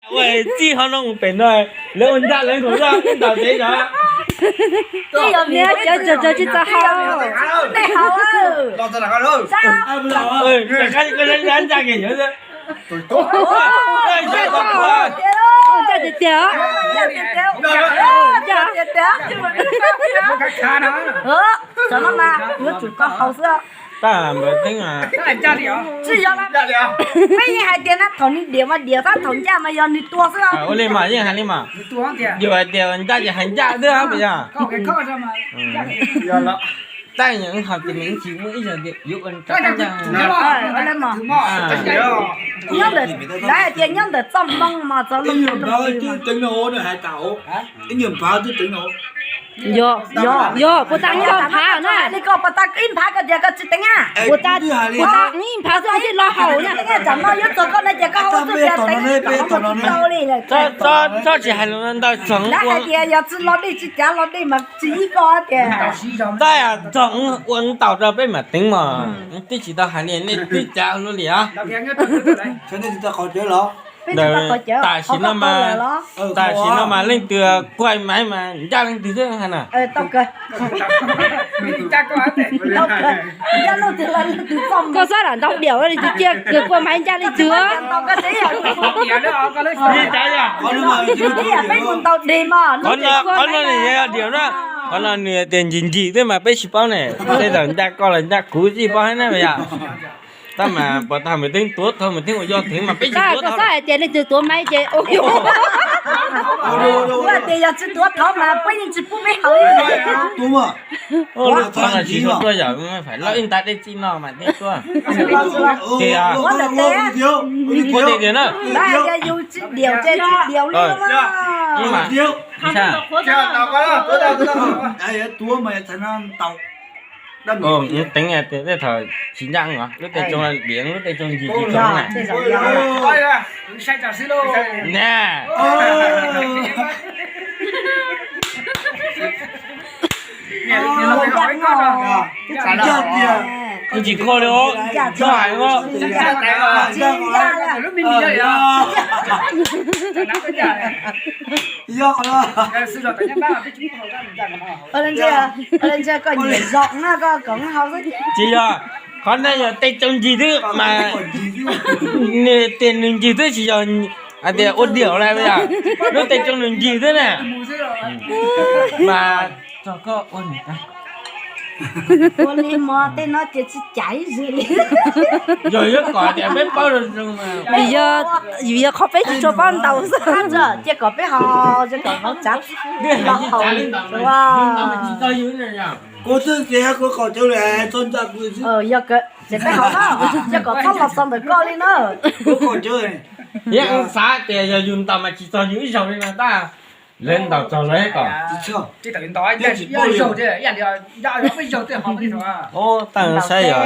Ua txij hauv no mus pem no, lawv ua ncaj lawv nkaus zoj ntaus tes zog. Niag cov tsawg tsawg tsis txaus haus. Tej haus. Ncaj tiag tiag. Cov no mas yuav tsum tau haus xwb. Tab npawg Teeb, tsis yog, peb yeej hais tias na thaum nws diam mas diam, tab thaum ncaj mas yog nws tua xwb. Ua li mas yeej hais li mas, yus hais tias ncaj ces hais ncaj xwb puas yog? Tab yog hais tias nws tsis muaj ib zaug tias yuav ua ncaj. Nyob ntawm, lawv hais tias nyob ntawm txoj hmoo mas txog lub, yog, yog puas tas ib nphav na, li ko puas tas ib nphav ko tias koj tsis teev a? Puas tas, puas tas ib nphav xwb thiaj los haus na. Tsam no yuav txog koj na ces koj haus xwb tias teev, tau li. Txhob tsis hais lus ntau, txog lawv hais tias yog tsis los dej tsis cav los dej mas tsis ib ko tias. Tab txog ua ntaus rau peb mam teev mas, twb tsis tau hais li nej twb cav luaj li os. Ntawm tam sim no mas, tam sim no mas leej twg kuaj maiv mas ncaj leej twg xwb na. Koj xav lam ntaus diam li tus cia kua maiv ncaj leej twg. Qhov no nws yog diam na, qhov no nws tias ncig ncig xwb mas peb tsis paub ne, tej zaum ncaj koj los ncaj kuv tsis paub thiab na yom. Tab mas puas tau Maiv Teeb tuav tau, Maiv Teeb ua yog theev mas peb tsis tuav tau. Koj xav hais tias leej twg tuav maiv ces ua tias yog tsis tuav tau mas peb yeej tsis pub peb haus. Qhov no tsis tshua tuaj yom, fais loj ib nta dej txij no mas thiaj tuaj. Tias, tias na, yus tsis diam ces tsis diam li. Teev tias tej thaum tsis ncaj os, lub tej tsoo diam, lub tej tsoo ncig tsis tau na. Tsis kho li os, txhob hais os. Tsis yog, qhov no yog tej tsoo ncig xwb mas, nws tias nws ncig xwb tsis yog hais tias ua diam li yom, lub tej tsoo nws ncig xwb na. Mas txog koj ua nws tag. Ua li mas tej no ces tsis caiv ib zaug li. Yog yuav kom tias peb paub zoo zoo mas, vim yog, vim yog qhov peb tsis tshua paub ntaus xwb. Cia kom peb ho, cia kom hauv tsav los haus. Kuv xwb tias kuv qaum cawv lawm txhob ncaj kuv xwb. Yog ces peb haus na, cia kom txhob los txog ntawm koj li na. Kuv qaum cawv. Yog xav tias yog yus ntaus mas tsis txog yus ib zaug li no tab, lawv ntaus txog lawv kom. Tab saib yog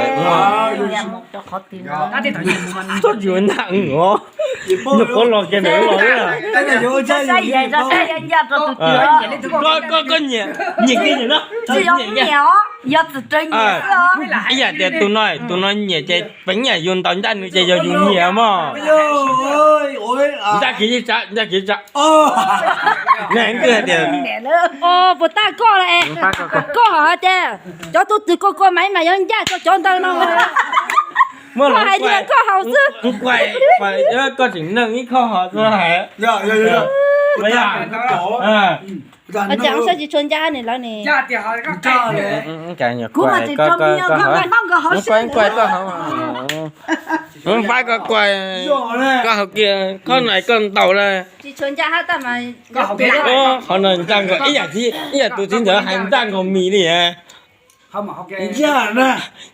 txhob tsis ua ncaj os, nyuam qhuav los kiag ntawm lub los. Koj, koj nyiam, nyiam kiag nyiam no. Ib yam tias tus no, tus no nyiam ces peev yam yus ntaus ncaj nws ces yog yus nyiam mog. Ncaj kiag ib tsav, ncaj kiag ib tsav. Nws hais tias, puas tab koj los es, koj hais tias cov tus twg kua kua maiv mas yuav ncaj rau cov ntawd no. Muab los hais tias koj haus xwb. Koj tseem neeg ib khob hov tuaj hais. Ua cas saib tsis tshua ncaj ne lawv ne. Kuv mas tseem tso me nyuam nkauj nkauj hauv siab. Kuaj koj hauv, pab koj kuaj, koj hauv kiag khob no koj ntaus na. Tsis tshua ncaj hab tab mas. Qhov no ncaj nkaus ib yam, ib yam tus txiv ntawd hais ncaj nkaus mis li.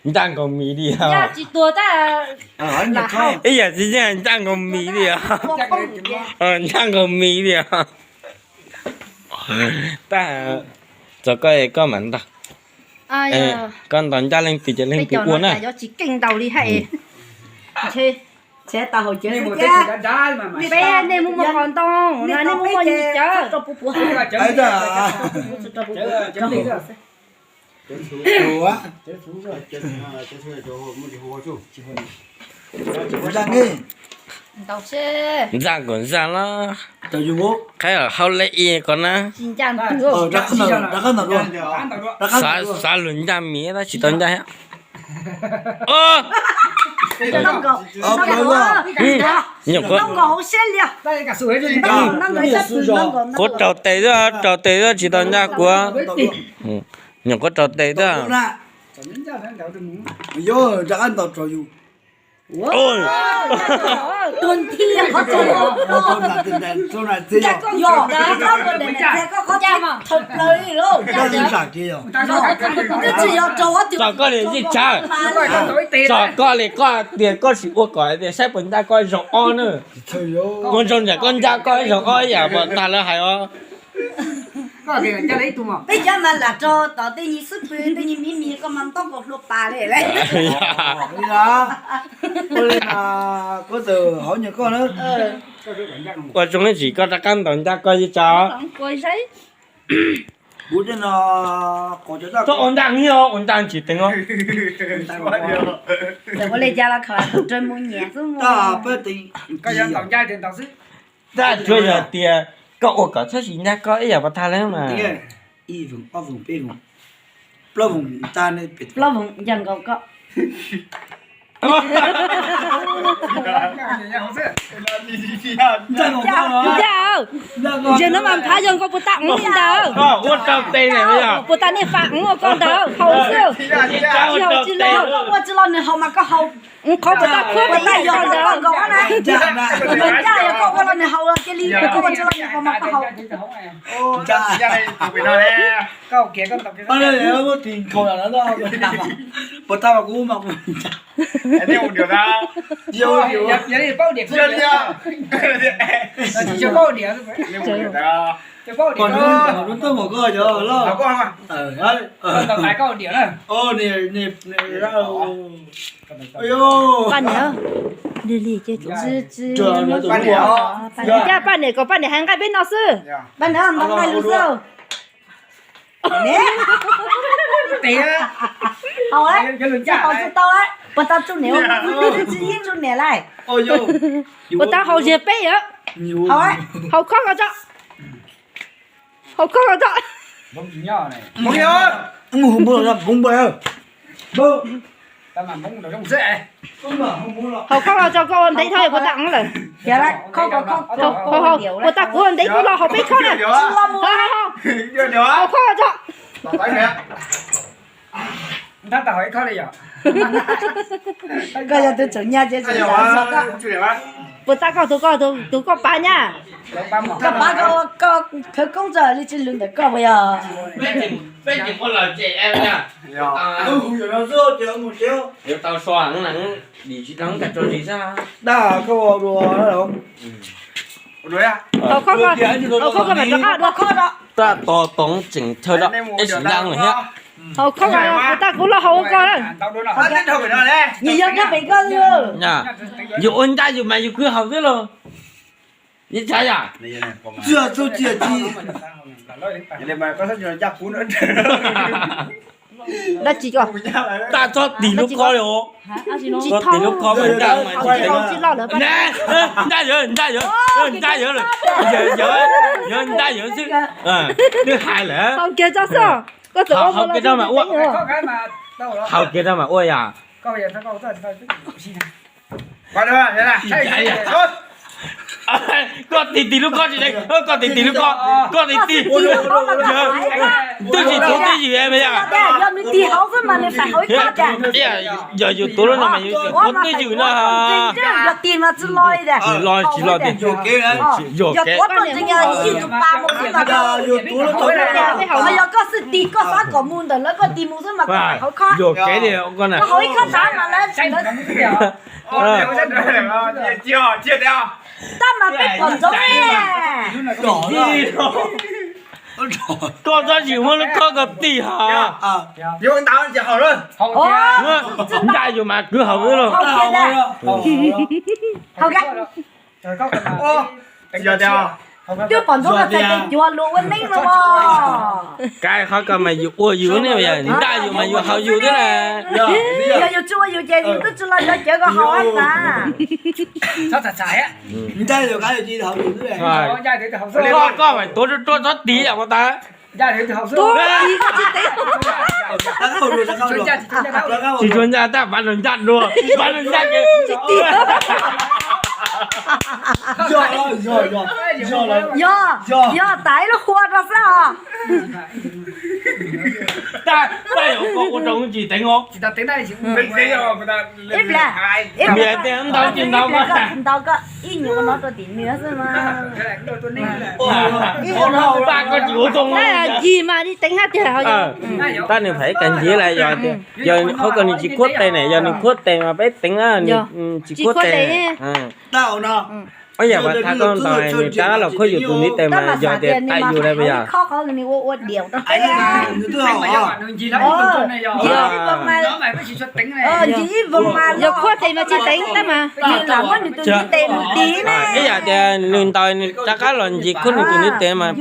Ncaj nkaus mis li. Tsis tuag tab. Ib yam txiv ncaj nkaus mis li. Ncaj nkaus mis li. Tab, txog koj, koj mam ntaus. Koj ntaus ncaj leej twg ces leej twg ua na. Yuav tsis keej ntaus li hab. Peb nej muaj muaj qhov ntoo, nej muaj muaj cawv. Ntxa kom ntxa los, qhaib hau le i ko na. Xav lug ncaj miv tab tsis tau ncaj thiab. Quav raug tes xwb, raug tes xwb tsis tau ncaj kuav. Nyuam quav raug tes xwb. Txog koj li, txog koj li, koj tias koj sim ua kom tias saib puas ncaj koj zaum ob na. Ua tsaug ntawm koj ncaj koj zaum ob ib yam puas tag lawv hais os. Peb cov mas lam rau tom tej nyuag xwb pw, tej nyuag miv miv koj mas ntaub nkaus hlua pas li lawm. Ua li mas kuv txawm hauv nyuag koj na. Ua tsaug ib tsis koj rov qab ntaus ncaj koj yeej tsa. Kuv tej no, koj ua ncaj nyiaj os, ua ncaj tsis teev os. Ua li cas los khaws tus rau mus nyiam xwb. Tab peb teev, koj yuav ntaus ncaj ces ntaus xwb. Tab tsuas yog tias koj ua kom txhob sim ncaj koj ib yam puas tag lawm mas. Ib voos, ob voos, peb voos, plaub voos ntag, plaub voos ncaj nkaus koj. Ncaj, yog no mas phav yog nkaus puas tag ub ntawd. Puas tag nej fam ub ua koj ntawd haus xwb. Tsis haus tsis los, ua tsis los nws haus mas koj haus. Qhov puas tag khuab puas tag yog koj nkaus na. Ncaj yog koj ua los nws haus, cia li koj ua tsis los nws haus mas koj haus. Puas tag mas kuv mas kuv Paj niam, lig lig ces, cas paj niam kom paj niam hais nqaij peb no xwb. Paj niam ntaus nqaij lus xwb. Haus, haus tsis tau, puas tau tsuj niam, tsis yeej tsuj niam lawm. Puas tau haus ziag peb yam. Haus, haus khob ko tso. Haus khob ko tso. Haus khob ko tso, koj ua ntev dhau puas tau lawm. Puas tau kuv ua ntev kuv los haus peb khob na. Haus khob ko tso. Koj yog tus tseem nyaj ces tsis tau. Puas tau koj tus, koj tus koj pav nyaj. Koj pav koj khawv koob txog li tsis lus ntawm koj puas yog? Tau so heev na, dim tsis tau tag tso zis xwb. Dab koj ua dua. Haus khob ko, haus khob ko mam rov qab dua. Tab tom toov tseem chaw rau ib sim ntag thiab. Haus khob ko, puas tau kuv los haus ua koj na. Yus ua ncaj yus mas yus khwv haus xwb los. Yeej tsav yam. Txia txuj cia ci. Dab tsi ko? Tab txhob tis lub khob li os. Txhob tis lub khob mas ncaj mas tsis tau. Ncaj yawg, ncaj yawg, ncaj yawg lawm. Yawg, yawg, yawg ncaj yawg xwb. Twb hais lawm. Haus kiag tso mas ua. Haus kiag tso mas ua yam. Koj tis tis lub khob tsis deev, koj tis tis lub khob, koj tis tis. Twb tsis tuav twb ywm mas yog. Yog yus tuav lub no mas yus tuav twb ywm no. Tsis lo, tsis lo tiag. Yuam kev. Yuam kev li koj na. Tab mas peb pom ntsoov. Koj txhob tsis muab lub khob ko tig hos. Ncaj yus mas kwv haus xwb lauj. Yog tias Twb pom ntsuab koj txhais tes cuag luag ua neeb no. Kab qhov ko mas yus ua yus ne, yog ncaj yus mas yus haus yus thiab na. Yog yus tsis ua yus ces yus twb tsis los cov cawv ko haus tas. Koj, koj mas tuav ruaj ruaj txhob tis yam ua tas. Tsis tshua ncaj tab, pav los ncaj dua, pav los ncaj ces. Yog, yog tas ib lub hua rau xwb os. Tab, tab yog koj ua rau tsis teev os. Ib pliag, ib pliag, ntau tsis ntau koj, ntau koj ib nyuag ua no rau tim nws xwb mas. Tab koj tsis ua tau. Ncig mas li teev hab tiag. Tab nws phem ib kas ncig lawm, yog, yog qhov ko nws tsis khuab tes ne, yog nws khuab tes mas peb teev na, nws tsis khuab tes. Tab no, ib yam uas thaum koj ntawd nws rov los khuab yus tus ntiv tes mas yog tias tais yus lawm puas yog? Yog khuab tes mas tsis teev tab mas. Ib yam tias nws ntaus nws rov qab los ncig khuab nws tus ntiv tes mas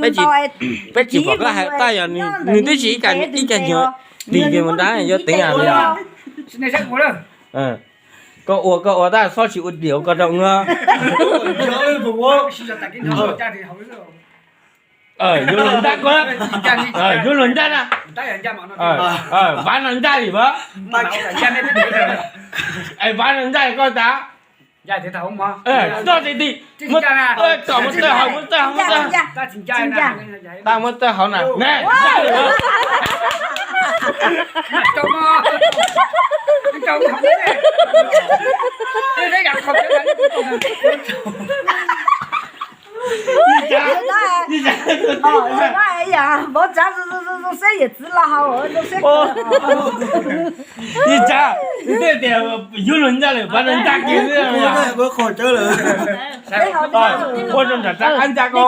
peb tsis pom qab hais, tab yog nws twb tsis ib kas, ib kas nyuag tis kiag mus nrad yuav teev yam li os. Koj ua koj ua tab xob tsis ua diam ua ko rau na. Yuav luag ncaj ko, yuav luag ncaj na. Vav no ncaj li vav, vav no ncaj li koj tas. Toj ti ti, kom muab tawg hauv, muab tawg hauv, muab tawg hauv. Tab muab tawg hauv na ne. Vauv tsav zoo zoo seb yawm txiv los haus zoo seb. Ib tsav, tej tias yuav luag ncaj lawm, vav no ncaj kiag xwb. Ua rau nram rab qab ncaj ko.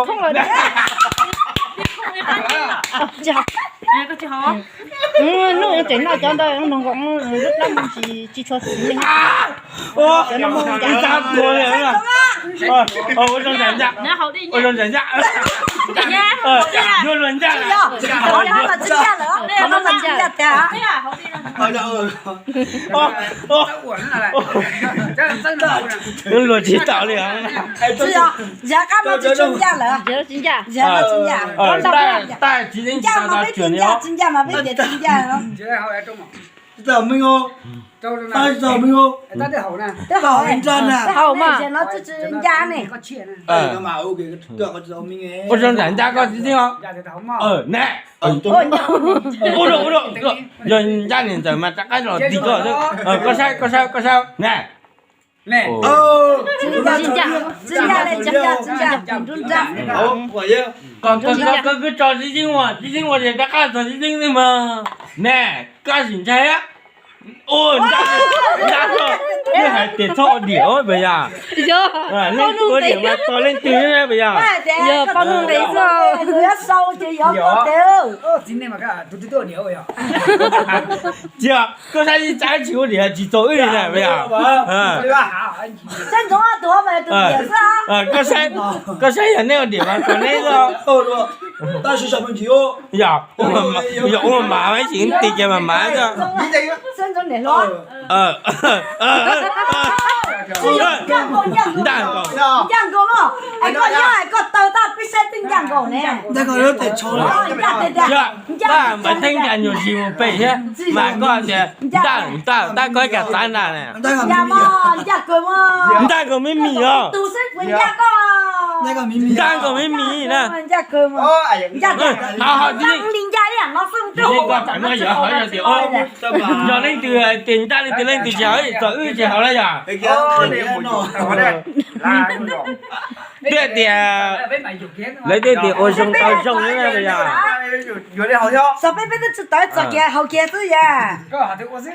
Hnub tseem noj cov ntawd no nkaus, lub plab mus tsis tshua txiv li. Ua zoo nram ncaj, ua zoo nram ncaj. Yuav luag ncaj lawm. Luag tsis tau li. Yav qab no tsis tshua ncaj lawm. Tab tsis ncaj, tsis ncaj mas peb tias tsis ncaj. Twb haus mas. Ua zoo nram ncaj koj txiv txiv os. Ne. Ua rau, ua rau, yog ncaj niam ntxawm mas rov qab los tig koj. Koj saib, koj saib, koj saib ne. Tsis ncaj, tsis ncaj, tsis ncaj, tsis ncaj. Koj, koj, koj kwv tso txiv txiv ua, txiv txiv ua ces rov qab txog txiv txiv xwb mas. Ne, koj tsis ntshai. Ua ncaj, ncaj koj, nej hais tias txhob ua diam puas yog? Leej twg ua diam mas tos leej twg puas yog? Tsis yog, koj saib ib tsav tsis ua diam tsis txaus wb li na puas yog? Koj saib, koj saib yog nej ua diam mas tos neb xwb. Yog, yog ua mas, ib tsis tig kiag mas mas xwb. Ncaj nkaus, ncaj nkaus, koj nyob koj taw tab peb saib twb ncaj nkaus ne. Tab npaum theeb ncaj nyuag zis mus pem thiab mas koj tias ncaj, ncaj tab koj ib kas txav nrad ne. Ncaj nkaus me mis os. Ncaj nkaus me mis na. Hauv, hauv, yog leej twg tias ncaj leej twg, leej twg tsis haus, txog wb tsis haus na yog. Twb tias lawv twb tias ua zoo tau zoo na yog. Xyov peb, peb twb tsis tawv txog kiag haus kiag xwb yog.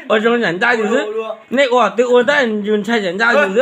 Ua zoo yam ncaj yus xwb. Nej ua twb ua tab yus ntshai yam ncaj yus xwb.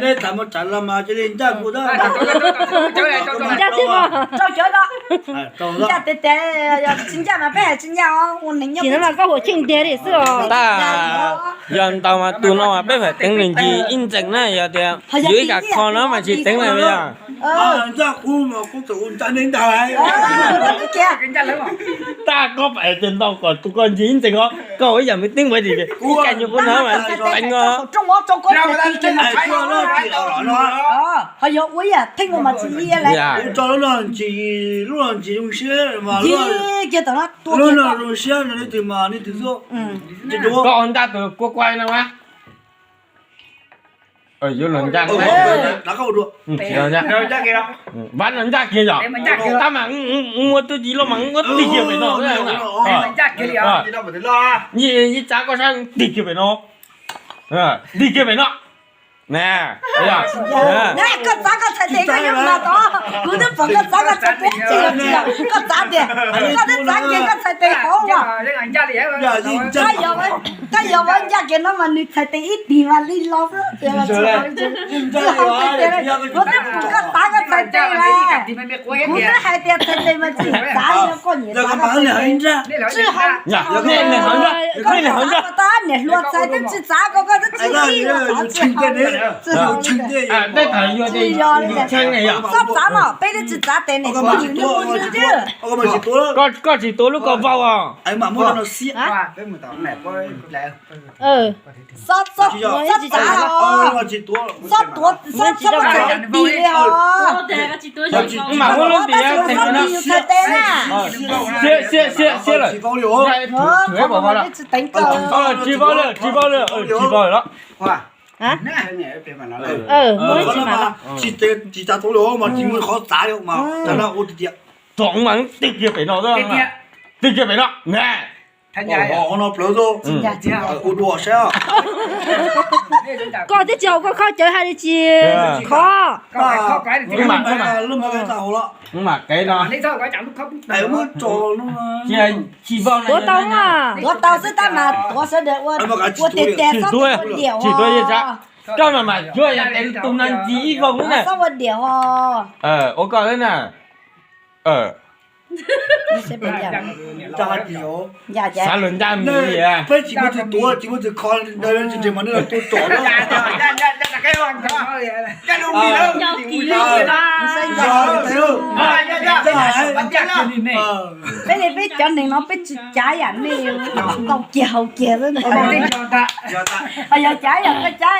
Nej tham mus tham los mas cia li ncaj kuv tab. Ncaj tiag mas. Ncaj tiag tiag, tsis ncaj mas peb hais tsis ncaj os. Ua neeg nyob no mas koj huam cheej tiag li xwb os. Tab yog ntau mas tus no mas peb mam teev nws ncig ib ntxees na, yog tias yuav ib kas kho no mas tsis teev na yog. Tab koj pais tias ntau kom tus koj ncig ib ntxees os, koj ua ib yam me teeb ua ib kas nyuag qhuav no mas teev os. Ho yog ua ib yam theej no mas tsis li lawm. Ua tso lub no ncig, lub no ncig zoo siab mas lub no zoo siab no leej twg mas leej twg xwb. Koj ua ncaj tus kua kuai no mas. Yuav los ncaj, vaj los ncaj kiag yom. Tab mas muaj tub ci loj mas muab tig kiag pem no. Yeej txav koj sab tig kiag pem no. Tig kiag pem no. Na, koj txav koj txhais tes koj yuav mas tod. Kuv twb pom koj txav koj txhais tes tsis yog tsis yog koj txav tias koj twb txav kiag koj txhais tes hauv os. Koj yog ua ncaj kiag no mas nws txhais tes ib tig mas li los xwb. Kuv twb pom koj txav koj txhais tes lawm. Kuv twb hais tias txhais tes mas tsis txav li koj nyiam txav koj txhais tes. Tsis hais, koj niam hluas txhais twb tsis txav koj, koj twb tsis li los txav tsis hais. Tsis yog li, txhob txav mas peb twb tsis txav tes niam txiv. Koj tsis tuav lub ko vau os. Txhob txav os. Txhob tuav, txhob txhais tes tig li os. Mas ua lub tias txhob tig yus txhais tes na. Siab siab siab lawm. Tsis vau li, tsis vau li, tsis vau li, tsis vau li los. Tsis txav tau li mas tsis muaj qhov txav li mas ua tiag tiag. Tsom mas tig kiag pem no, tig kiag pem no na. Ho no plawv ua dua saib. Koj twb tsis haus koj khaub cawv hais li tsis khov. Tuav tau mas tuav tau xwb tab mas tuav sawv daws ua tiag tiag txhob ua diam. Koj no mas cuag yog tes tus no ncig ib vog na. Txhob ua diam os. Ua koj xwb na. Xav lus ncaj mis. Peb tsis muaj txwj tuav, tsis muaj txwj kho, ntawd tsis nres mas nej los tuaj tsom na. Peb li peb cov neeg no peb tsis cav yam nej, tau kiag haus kiag xwb. Yog cav yam koj cav.